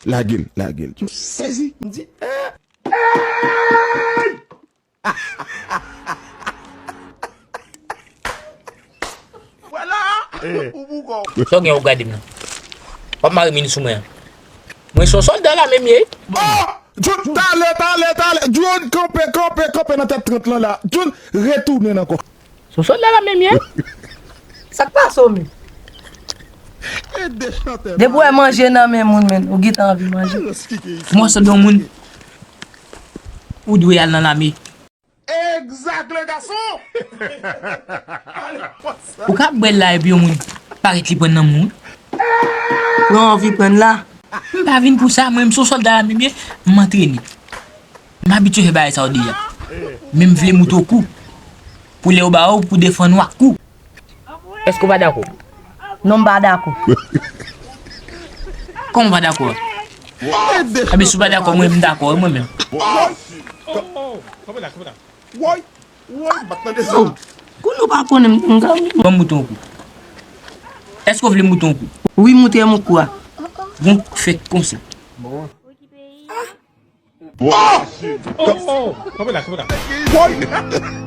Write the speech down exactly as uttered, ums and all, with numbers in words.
Lage l, lage l. Sezi, m di, eh. Vwala! Ou bougon. Sa w gen w gade m nan? W ap mare min sou mwen an. Mwen se yon sòlda lame m ye. Oh! John, talè, talè, talè. John, kanpe, kanpe, kanpe nan tèt trant lan la. John, retounen ankò. Se yon sòlda lame m ye. Sa k pase w menm? Depi w wè manje nan men moun, menm, ou gentan anvi manje. Mwen se yon moun, ou dwe al nan lame. Exact, le garçon! Ou ka bwè l la epi yon moun parèt li pran nan moun. Ou anvi pran la? M pa vin pou sa, mwen, m se yon sòlda lame m ye, m antrene. M abitye fè bagay sa yo deja. Men m vle moute w kou. Pou lè yo ba ou, pou defann ou ak kou. Èske w pa dakò? Non, m pa dakò. Kòman w pa dakò a? Ebyen, si w pa dakò, mwen, m dakò, mwen menm. Woy! Woy! M pa t tande sa. Kounye w pa konnen m, m ka. Ban m moute w kou. Èske w vle moute w kou? Wi, moute m kou a. Bon, fèt konsa. Bon. Oh! Oh, oh, oh. Kanpe la, kanpe la. Woy!